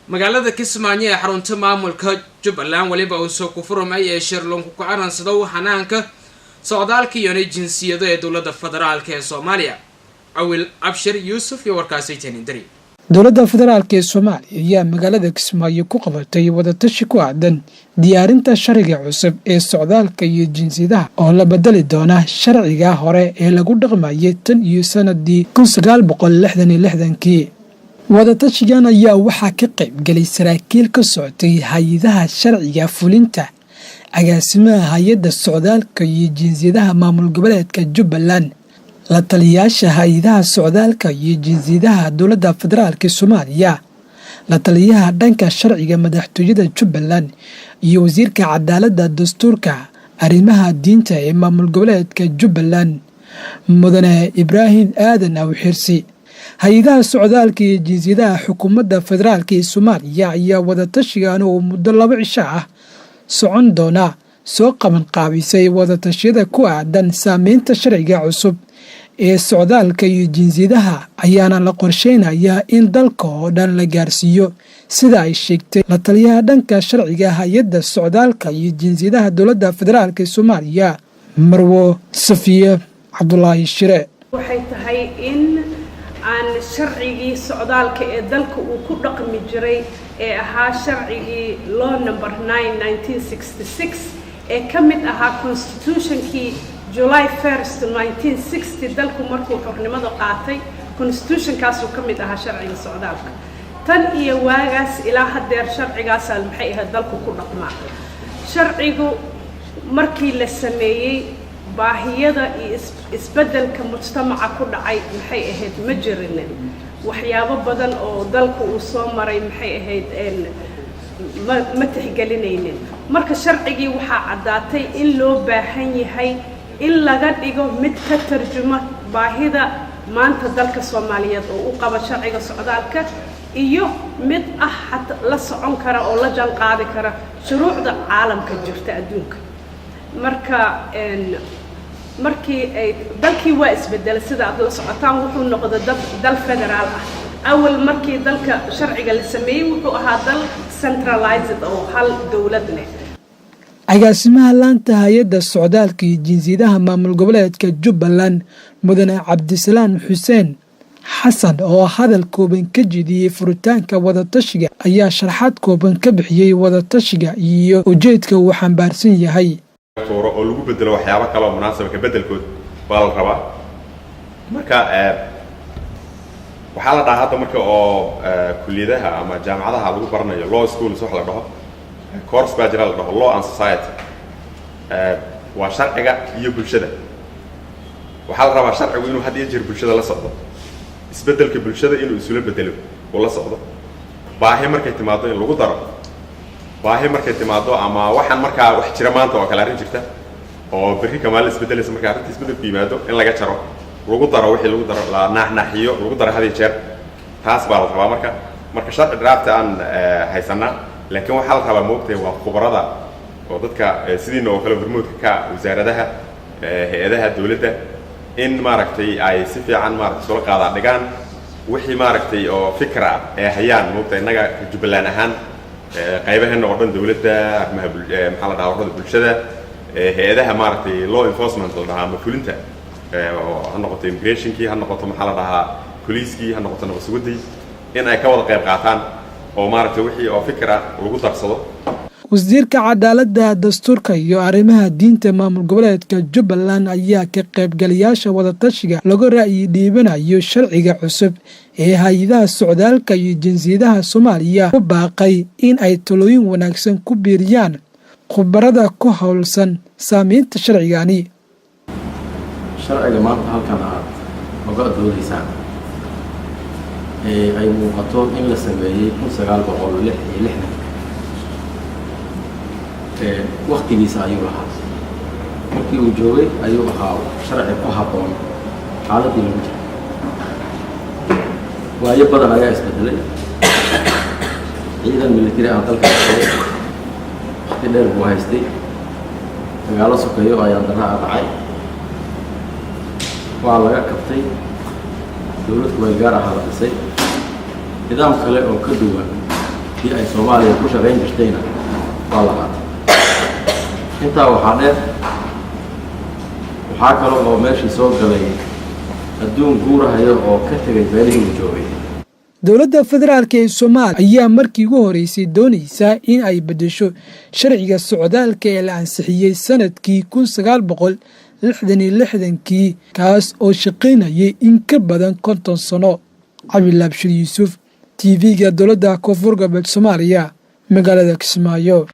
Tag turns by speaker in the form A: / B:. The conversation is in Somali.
A: Magaalada Kismaayo ee xarunta maamulka Jubbaland weliba uu soo ku furmay ee shirlunku ku aransado hanaanka socdaalka iyona jinsiyado ee dowladda federaalka ee Soomaaliya. Awil Abshir Yuusuf iyo warkaasi tenindari.
B: Dowladda federaalk ee Soomaaliya ayaa magaalada Kismaayo ku qabatay wadatashi ku aadan diyaarinta sharciga cusub ee socdaalka iyo jinsiyadaha oo la bedeli doona sharciga hore ee lagu dhaqmayay tan iyo sanadii 1966-kii. Wadatashigan ayaa waxaa ka qaybgelay saraakiil ka socotay hay-adaha sharciga fulinta, agaasimaha hay-adda socdaalka iyo jinsiyadaha maamul goboleedka Jubbaland, la taliyayaasha hay-adaha socdaalka iyo jinsiyadaha dowladda federaalk Soomaaliya, la taliyaha dhanka sharciga madaxtooyada Jubbaland iyo wasiirka cadaaladda, dastuurka, arrimaha diinta ee maamul goboleedka Jubbaland, Mudane Ibraahim Aadan Awxirsi. Hay-adaha socdaalka iyo jinsiyadaha xukuumadda federaalk ee Soomaaliya ayaa wadatashigan oo muddo 2 cisho ah socon doona soo qaban qaabisay wadatashiyada ku aadan saameynta sharciga cusub ee socdaalka iyo jinsiyadaha, ayaana la qorsheynayaa in dalka oo dhan la gaarsiiyo, sida ay sheegtay la taliyaha dhanka sharciga hay-adda socdaalka iyo jinsiyadaha dowladda federaalk ee Soomaaliya, Marwo Safiye Cabdulaahi Shire.
C: Waxay tahay in aan sharcigii socdaalka ee dalka uu ku dhaqmi jiray ee ahaa sharcigii Law Number 9 1966 ee ka mid ahaa constitutionkii July 1st 1960, dalku markuu xornimada qaatay, constitutionkaasuu ka mid ahaa sharciga socdaalka. Tan iyo waagaas ilaa haddeer sharcigaasaa maxay ahayd dalku ku dhaqmaa. Sharcigu markii la sameeyey, baahiyada iyo isbeddelka mujtamaca ku dhacay maxay ahayd ma jirinin. Waxyaabo badan oo dalku uu soo maray maxay ahayd ma tixgelinaynin. Marka sharcigii waxaa caddaatay in loo baahan yahay in laga dhigo mid ka tarjuma baahida maanta dalka Soomaaliyeed oo u qaba sharciga socdaalka iyo mid ah la socon kara oo la jaan qaadi kara shuruucda caalamka jirta adduunka. Marka markii ay dalkii waa isbedelay, sida aad la socotaan, wuxuu noqday dal federaal ah. Awal markii dalka sharciga la sameeyey, wuxuu ahaa dal centralized oo hal dowlad leh.
B: Agaasimaha laanta hay-adda socdaalka iyo jinsiyadaha maamul goboleedka Jubbaland, Mudane Cabdisalaan Xuseen Xasan, oo hadal kooban ka jeediyey furitaanka wadatashiga, ayaa sharaxaad kooban ka bixiyey wadatashiga iyo ujeedka uu xambaarsan yahay.
D: Tuuro oo lagu bedelo waxyaabo kale oo munaasabka beddelkood baa la rabaa. Marka waxaa la dhahaa hadda marka oo kuliyadaha ama jaamacadaha lagu baranayo, law schools wax la dhaho, course baa jira la dhaho Law and Society, waa sharciga iyo bulshada. Waxaa la rabaa sharcigu inuu had iyo jeer bulshada la socdo, isbeddelka bulshada inuu isula bedelo uu la socdo, baahi markay timaado in lagu daro, baahi markay timaado ama waxaan markaa wax jira maanta oo kale, arrin jirta oo berri kamaal isbedelaysa, marka arrinta isbeddelku yimaado in laga jaro, lagu daro wixii lagu daro, la naaxnaaxiyo, lagu daro had iyo jeer. Taas baa la rabaa. Marka sharci draft aan haysanaa, laakiin waxaa la rabaa, moogtahay, waa khubarada oo dadka sidiina oo kale hormoodka ka wasaaradaha, hay-adaha dowladda, in maaragtay ay si fiican maaragtay isula qaadaa dhigaan wixii maaragtay oo fikra ah ee hayaan. Moogtahay, innaga Jubbaland ahaan qaybaheena oo dhan, dowladda, arrimaha maxaa la dhahaa, ururada bulshada, hay-adaha maaragtay law enforcement la dhahaa ama fulinta, oo ha noqoto immigrationkii, ha noqoto maxaa la dhahaa poliiskii, ha noqoto nabad sugidii, in ay ka wada qayb qaataan oo maaragtay wixii oo fikir ah lagu darsado.
B: Wasiirka cadaaladda, dastuurka iyo arrimaha diinta maamul goboleedka Jubbaland ayaa ka qaybgalayaasha wadatashiga lagu ra'yi dhiibanayo sharciga cusub ee hay-adaha socdaalka iyo jinsiyadaha Soomaaliya ku baaqay in ay talooyin wanaagsan ku biiriyaan khubarada ku howlsan saameynta sharcigani.
E: Sharciga maanta halkan aad oga doodaysaan ee ay muuqato in la sameeyey 1966, waktigiisa ayuu lahaa. Markii uu joogay ayuu ahaa sharci ku habboon xaaladdii lagu jiray. Waayo badan ayaa isbedelay. Ciidan military ah dalka qabsaday, wakti dheer buu haystay. Dagaalo sokeeyo ayaa darra a dhacay, waa laga kabtay. Dowlad kumeel gaar ahaa la dhisay, nidaam kale oo ka duwan kii Kii ay Soomaaliya ku shaqayn jirtayna waa la qaatay. Intaa waxaa dheer, waxaa kale oo meeshii soo galay adduun guurahayo oo ka tegay meelihii uu joogay.
B: Dowladda federaalka ee Soomaaliya ayaa markii ugu horeysay doonaysaa in ay beddesho sharciga socdaalka ee la ansixiyey sanadkii 1966-kii, kaas oo shaqaynayay in ka badan 50 sano. Cabilaabshir Yuusuf, TV-ga dowladda Koonfur Galbeed Soomaaliya, magaalada Kismaayo.